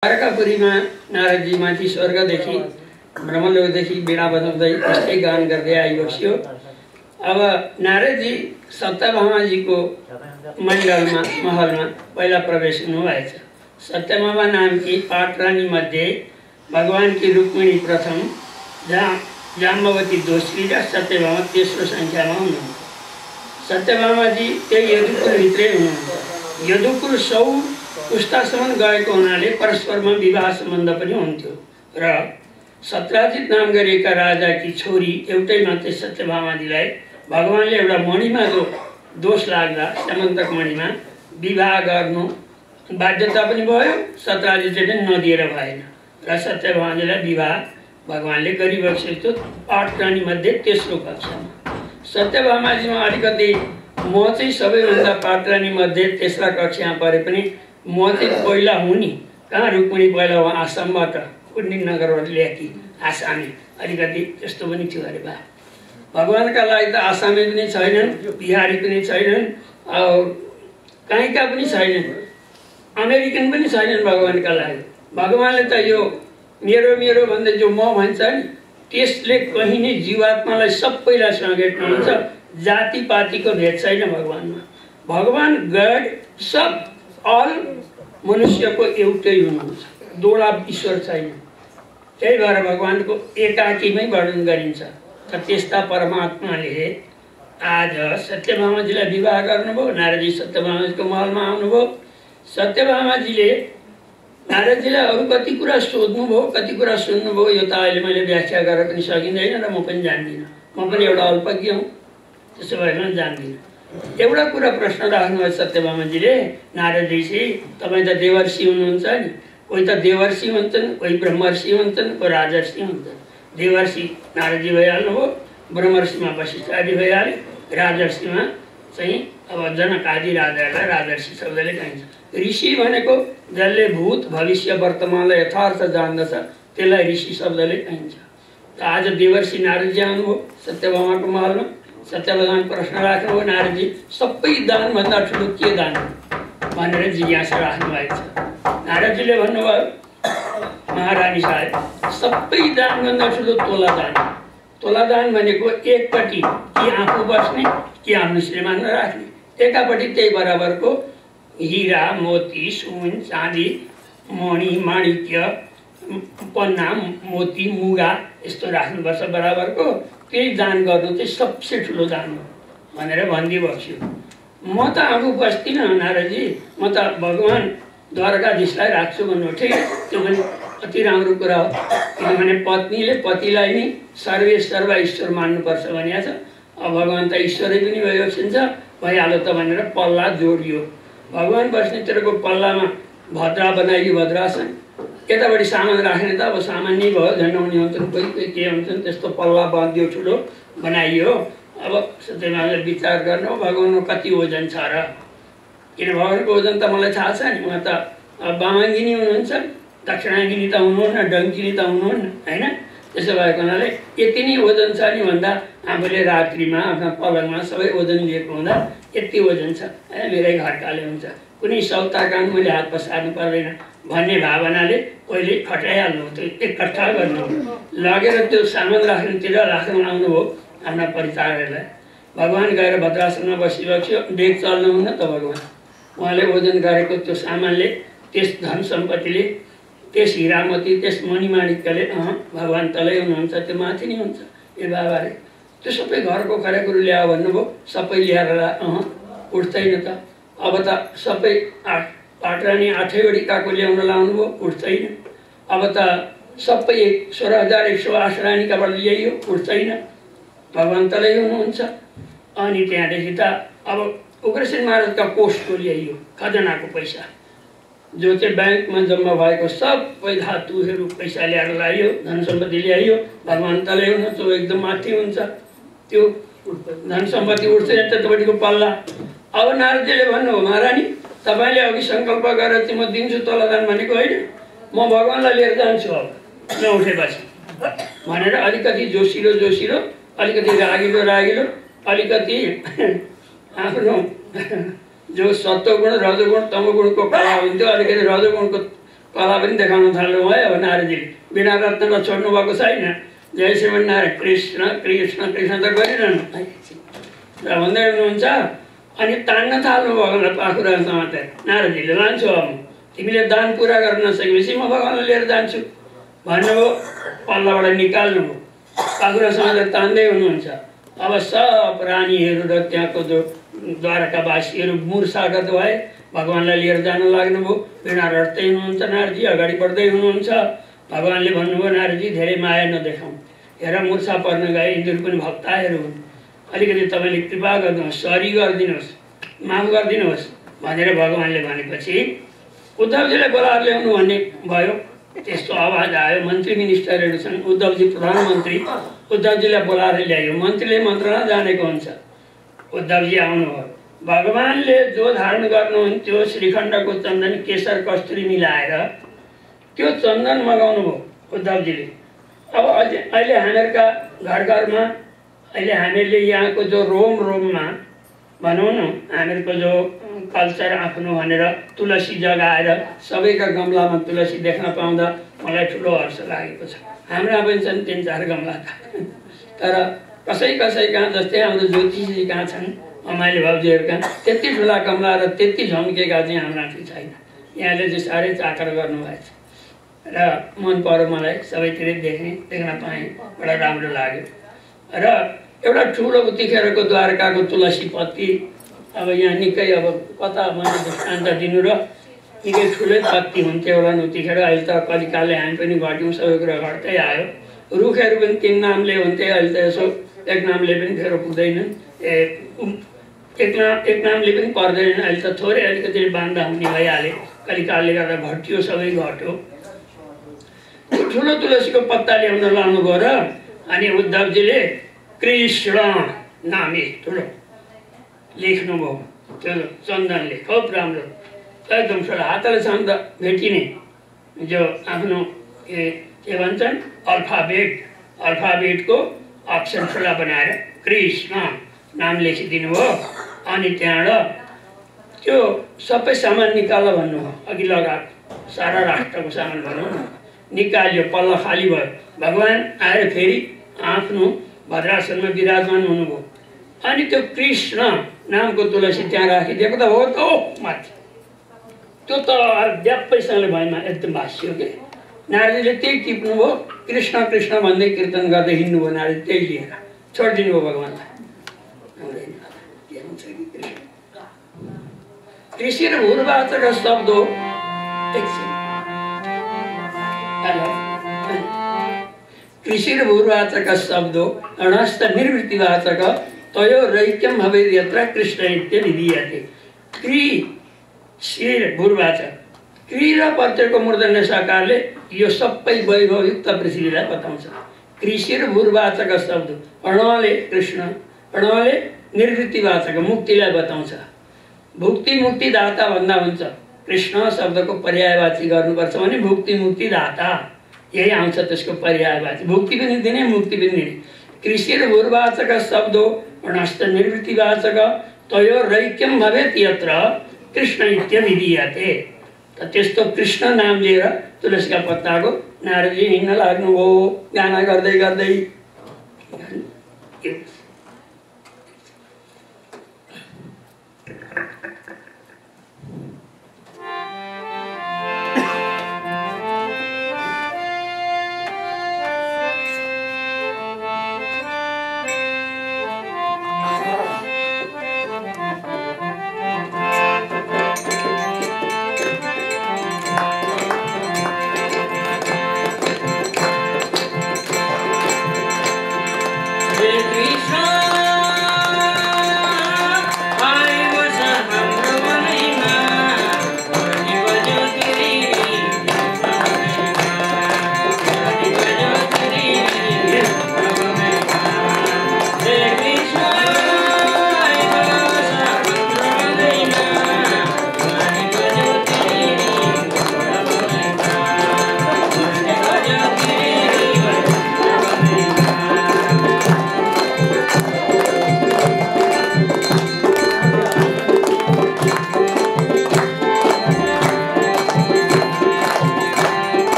द्वारकापुरीमा नारदजी माथि स्वर्गदेखि ब्रह्मलोकदेखि वीणा बजाउँदै त्यस्तै गान गर्दै आइबस्यो। अब नारदजी सत्यभामाजीको महलमा पहिला प्रवेश हुनुभएछ। सत्यभामा नामकी पाटरानी मध्ये भगवानकी रुक्मिणी प्रथम, जाम्बवती दोस्री र सत्यभामा तेस्रो सङ्ख्यामा हुनुहुन्छ। सत्यभामाजी त्यही यदुकुलभित्रै हुनुहुन्छ। यदुकुल 100 पुस्तासम्म गएको हुनाले परस्परमा विवाह सम्बन्ध पनि हुन्थ्यो र सत्राजित नाम गरेका राजाकी छोरी एउटै मात्रै सत्यभामाजीलाई भगवानले एउटा मणिमा जो दोष लाग्दा समन्तक मणिमा विवाह गर्नु बाध्यता पनि भयो। सत्राजितले पनि नदिएर भएन र सत्यभामाजीलाई विवाह भगवानले गरिबक्सेको थियो पाटरानी मध्ये तेस्रो कक्षामा। सत्यभामाजीमा अलिकति म चाहिँ सबैभन्दा पाटरानी मध्ये तेस्रा कक्षामा परे पनि म चाहिँ पहिला हुँ नि, कहाँ रुक्मिणी पहिला उहाँ आसामबाट कुण्डिन नगरबाट ल्याएकी आसामी, अलिकति त्यस्तो पनि थियो अरे बा। भगवानका लागि त आसामी पनि छैनन्, बिहारी पनि छैनन्, कहीँका पनि छैनन्, अमेरिकन पनि छैनन् भगवानका लागि। भगवानले त यो मेरो मेरो भन्दै जो म भन्छ नि त्यसले कहीँ नै जीवात्मालाई सबैलाई समेट्नुहुन्छ। जातिपातीको भेद छैन भगवानमा। भगवान गड सब अल मनुष्यको एउटै हुनुहुन्छ, दोडा ईश्वर छैन। त्यही भएर भगवानको एकाकीमै वर्णन गरिन्छ। त त्यस्ता परमात्माले आज सत्यभामाजीलाई विवाह गर्नुभयो। नारदजी सत्यभामाजीको महलमा आउनुभयो। सत्यभामाजीले नारदजीलाई अरू कति कुरा सोध्नुभयो, कति कुरा सुन्नुभयो। यो त अहिले मैले व्याख्या गरेर पनि सकिँदैन र म पनि जान्दिनँ। म पनि एउटा अल्पज्ञ हुँ, त्यसो भए पनि जान्दिनँ। एउटा कुरा प्रश्न राख्नुभयो सत्यभामाजीले, नारदजी तपाईँ त देवर्षि हुनुहुन्छ नि, कोही त देवर्षि भन्छन्, कोही ब्रह्मर्षि भन्छन्, कोही राजर्षि भन्छन्। देवर्षि नारदजी भइहाल्नुभयो, ब्रह्मर्षिमा वशिष्ठ आदि भइहाल्यो, राजर्षिमा चाहिँ अब जनक आदि राजाहरूलाई राजर्षि शब्दले कहिन्छ। ऋषि भनेको जसले भूत भविष्य वर्तमानलाई यथार्थ जान्दछ त्यसलाई ऋषि शब्दले कहिन्छ। त आज देवर्षि नारदजी आउनुभयो सत्यभामाको महलमा। सत्यभामाले प्रश्न राख्नुभयो, नारदजी सबै दानभन्दा ठुलो के दान भनेर जिज्ञासा राख्नुभएको छ। नारदजीले भन्नुभयो, महारानी साहेब सबै दानभन्दा ठुलो तोला दान। तोला दान भनेको एकपट्टि कि आफू बस्ने कि आफ्नो श्रीमान राख्ने, एकापट्टि त्यही बराबरको हिरा मोती सुन चाँदी मणि माणिक्य पन्ना मोती मुगा यस्तो राख्नुपर्छ बराबरको। त्यही दान गर्नु चाहिँ सबसे ठुलो दान हो भनेर भनिदिइबक्स्यो। म त आफू बस्दिनँ नारदजी, म त भगवान द्वारकाधीशलाई राख्छु भन्नु। ठिक, त्यो पनि अति राम्रो कुरा हो, किनभने पत्नीले पतिलाई नै सर्वेश्वर ईश्वर मान्नुपर्छ भनिएको छ। अब भगवान त ईश्वरै पनि भइबक्सिन्छ, भइहाल्यो त भनेर पल्ला जोडियो। भगवान बस्नेतिरको पल्लामा भद्रा बनाइयो, भद्रासन। यतापट्टि सामान राख्ने त अब सामान नै भयो, झन्डाउने हुन्छन्, कोही कोही के हुन्छन्, त्यस्तो पल्ला बाँधियो, ठुलो बनाइयो। अब सत्यभामाले विचार गर्नु भगवानको कति ओजन छ र, किन भगवानको ओजन त मलाई थाहा छ नि। उहाँ त वामाङ्गिनी हुनुहुन्छ, दक्षिणाङ्गिनी त हुनुहुन्न, डङ्किनी त हुनुहुन्न, होइन। त्यसो भएको हुनाले यति नै ओजन छ नि भन्दा आफूले रात्रिमा आफ्ना पलङमा सबै ओजन लिएको हुँदा यति ओजन छ, मेरै घरकाले हुन्छ, कुनै सौता काम मैले हात पसार्नु पर्दैन भन्ने भावनाले पहिले खटाइहाल्नु, त्यो एकट्ठा गर्नु, लगेर त्यो सामान राख्नुतिर राख्न आउनुभयो आफ्ना परिचारहरूलाई। भगवान गएर भद्रासनमा बसिबक्स्यो। डेक चल्नुहुन्न त भगवान, उहाँले ओजन गरेको त्यो सामानले, त्यस धन सम्पत्तिले, त्यस हिरामती, त्यस मणिमाणिक्यले भगवान तलै हुनुहुन्छ, त्यो माथि नै हुन्छ। ए बाबाले त्यो सबै घरको खरेकुरो ल्यायो भन्नुभयो, सबै ल्याएर उठ्दैन त। अब त सबै पाटरानी 8वटी काको ल्याउन लाउनुभयो, उठ्दैन। अब त सबै 16,108 रानीकाबाट ल्याइयो, उठ्दैन। भगवान तलै हुनुहुन्छ। अनि त्यहाँदेखि त अब उग्रसेन महाराजका कोषको ल्याइयो, खजनाको पैसा, जो चाहिँ ब्याङ्कमा जम्मा भएको सबै धातुहरू पैसा ल्याएर ल्याइयो, धन सम्पत्ति ल्याइयो। भगवान तलै हुनुहुन्छ, एकदम माथि हुन्छ, त्यो धन सम्पत्ति उठ्दैन त्यतापट्टिको पल्ला। अब नारदजीले भन्नुभयो, महारानी तपाईँले अघि सङ्कल्प गरेर चाहिँ म दिन्छु तोला दान भनेको होइन, म भगवानलाई लिएर जान्छु अब नउठेपछि भनेर अलिकति जोसिलो जोसिलो, अलिकति रागिलो रागिलो, अलिकति आफ्नो जो सत्वगुण रजोगुण तमोगुणको कला हुन्थ्यो, अलिकति रजोगुणको कला पनि देखाउन थाल्नुभयो। अब नारदजीले बिना रत्नलाई छोड्नु भएको छैन। जय श्रीमन्नारायण कृष्ण कृष्ण कृष्ण त गरिरहनु र भन्दै हुनुहुन्छ। अनि तान्न थाल्नु भगवान्लाई पाखुरा समातेर। नारदजीले लान्छु अब तिमीले दान पुरा गर्न नसकेपछि म भगवान्लाई लिएर जान्छु भन्नुभयो। पल्लाबाट निकाल्नुभयो। पाखुरा समातेर तान्दै हुनुहुन्छ। अब सब रानीहरू र त्यहाँको जो द्वारकावासीहरू मूर्छागत भए। भगवान्लाई लिएर जान लाग्नुभयो। वीणा रट्दै हुनुहुन्छ नारदजी, अगाडि बढ्दै हुनुहुन्छ। भगवान्ले भन्नुभयो नारदजी धेरै माया नदेखाउँ, हेर मूर्छा पर्न गए, यिनीहरू पनि भक्ताहरू हुन्, अलिकति तपाईँले कृपा गर्नुहोस्, सरी गरिदिनुहोस्, माफ गरिदिनुहोस् भनेर भगवान्ले भनेपछि उद्धवजीलाई बोलाएर ल्याउनु भन्ने भयो। त्यस्तो आवाज आयो। मन्त्री मिनिस्टरहरू छन्, उद्धवजी प्रधानमन्त्री, उद्धवजीलाई बोलाएर ल्यायो। मन्त्रीले मन्त्रणा जानेको हुन्छ। उद्धवजी आउनुभयो। भगवान्ले जो धारण गर्नुहुन्थ्यो श्रीखण्डको चन्दन केशर कस्तुरी मिलाएर त्यो चन्दन मगाउनु भयो उद्धवजीले। अब अहिले हामीहरूका घर घरमा अहिले हामीहरूले यहाँको जो रोममा भनौँ न, हामीहरूको जो कल्चर आफ्नो भनेर तुलसी जगाएर सबैका गमलामा तुलसी देख्न पाउँदा मलाई ठुलो हर्ष लागेको छ। हाम्रा पनि छन् 3-4 गमला तर कसै कहाँ जस्तै हाम्रो ज्योतिषी कहाँ छन्, अमाइले भाउजूहरू कहाँ त्यति ठुला गमला र त्यति झम्केका चाहिँ हाम्रा चाहिँ छैन। यहाँले चाहिँ साह्रै चाकर गर्नुभएछ र मन पर्यो मलाई। सबैतिर देख्न पाएँ, बडा राम्रो लाग्यो। र एउटा ठुलो उतिखेरको द्वारकाको तुलसी पत्ती अब यहाँ निकै अब कता मैले दृष्टान्त दिनु र निकै ठुलै पत्ती हुन्थ्यो एउटा उतिखेर। अहिले त कलिकालले हामी पनि घट्यौँ, सबै कुरा घट्दै आयो। रुखहरू पनि 3 नामले हुन्थे, अहिले त यसो 1 नामले पनि फेर पुग्दैनन्, एक नामले पनि पर्दैनन्। अहिले त थोरै अलिकति बान्दा हुने भइहाले, कलिकालले गर्दा घट्यो, सबै घट्यो। ठुलो तुलसीको पत्ता ल्याउन लानुभयो र अनि उद्धवजीले कृष्ण नामे ठुलो लेख्नुभयो। त्यो चन्दनले खुब राम्रो एकदम ठुलो हातले छाम्दा भेटिने जो आफ्नो के भन्छन् अल्फाबेटको अक्षर ठुला बनाएर कृष्ण नाम लेखिदिनु भयो। अनि त्यहाँबाट त्यो सबै सामान निकाल भन्नुभयो। अघि लगाएको सारा राष्ट्रको सामान भनौँ न निकाल्यो, पल्ला खाली भयो। भगवान् आएर फेरि आफ्नो भद्रासनमा विराजमान हुनुभयो। अनि त्यो कृष्ण नामको तुलसी त्यहाँ राखिदिएको त हो त माथि, त्यो त ड्याप्पैसँगले भएमा एकदम भाष्यो के। नारदीले त्यही टिप्नुभयो, कृष्ण कृष्ण भन्दै कीर्तन गर्दै हिँड्नुभयो। नारदी त्यही लिएर छोडिदिनु भयो भगवान्लाई। कृषि र भूर्वाचक शब्द हो। कृषि र भूर्वाचक शब्द अणस्त निर्वृत्तिवाचक तयो रैक्यम भवेत् यत्र कृष्ण इत्य विधीयते। कृषि र भूर्वाचक कृ र प्रत्ययको मूर्धन्य सकारले यो सबै वैभवयुक्त पृथ्वीलाई बताउँछ। कृषि र भूर्वाचक शब्द अणले कृष्ण, अणले निर्वृत्तिवाचक मुक्तिलाई बताउँछ। भुक्ति मुक्तिदाता भन्दा हुन्छ। कृष्ण शब्दको पर्यायवाची गर्नुपर्छ भने भुक्ति मुक्तिदाता यही आउँछ त्यसको पर्यायवाची। भुक्ति पनि दिने, मुक्ति पनि दिने। कृषि र भूर्वाचक शब्द अणस्त निर्वृत्तिवाचक तयो रैक्यम भवेत् यत्र कृष्ण इत्य विधीयते। त्यस्तो कृष्ण नाम लिएर तुलसीका पत्ताको नारदजी हिँड्न लाग्नुभयो गाना गर्दै गर्दै।